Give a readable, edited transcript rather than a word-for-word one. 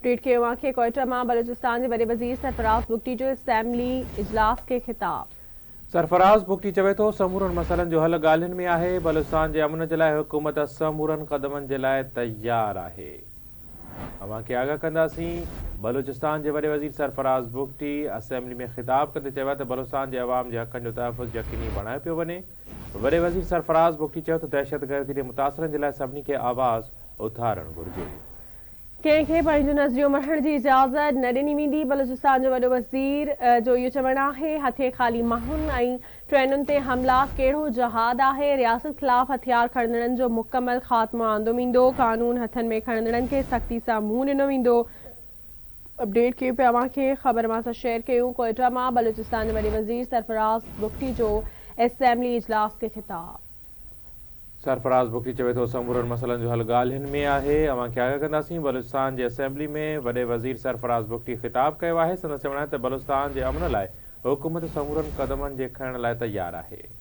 Update ڪيو اوهان کي ڪوئيٽا مان بلوچستان جي وڏي وزير سرفراز بگٽي جو اسيمبلي اجلاس کي خطاب. سرفراز بگٽي چوي ٿو سمورن مسئلن جو حل ڳالهين ۾ آهي، بلوچستان جي امن جي لاء حڪومت سمورن قدمن جي لاء تيار آهي. اوهان کي آگاهه ڪنداسين بلوچستان جي وڏي وزير سرفراز بگٽي اسيمبلي ۾ خطاب ڪندي چيو آهي ته بلوچستان جي عوام جي حقن جو تحفظ يقيني بڻايو پيو وڃي. وڏي وزير سرفراز بگٽي چيو ته دهشتگردي جي متاثرن جي لاء سڀني کي آواز اٿارڻ گهرجي. ڪنهن کي پنهنجو نظريو مڙهڻ جي اجازت نه ڏني ويندي، بلوچستان جو وڏو وزير جو اهو چوڻ آهي، هٿين خالي ماڻهن ۽ ٽرينن تي حملا ڪهڙو جهاد آهي، رياست خلاف هٿيار کڻندڙن جو مڪمل خاتمو آندو ويندو، قانون هٿن ۾ کڻندڙن کي سختي سان منهن ڏنو ويندو. اپڊيٽ ڪيون پيا اوهان کي خبر اوهان سان شيئر ڪيون ڪوئيٽا مان بلوچستان جي وڏي وزير سرفراز بگٽي جو اسيمبلي اجلاس کي خطاب. سرفراز بگٽي چوي ٿو سمورن مسئلن جو حل ڳالهين ۾ آهي، اوهان کي آگاهه ڪنداسين، بلوچستان جي اسيمبلي ۾ وڏي وزير سرفراز بگٽي خطاب ڪيو آهي، سندس چوڻ آهي ته بلوچستان جي امن لاء حڪومت سمورن قدمن جي کڻڻ لاء تيار آهي.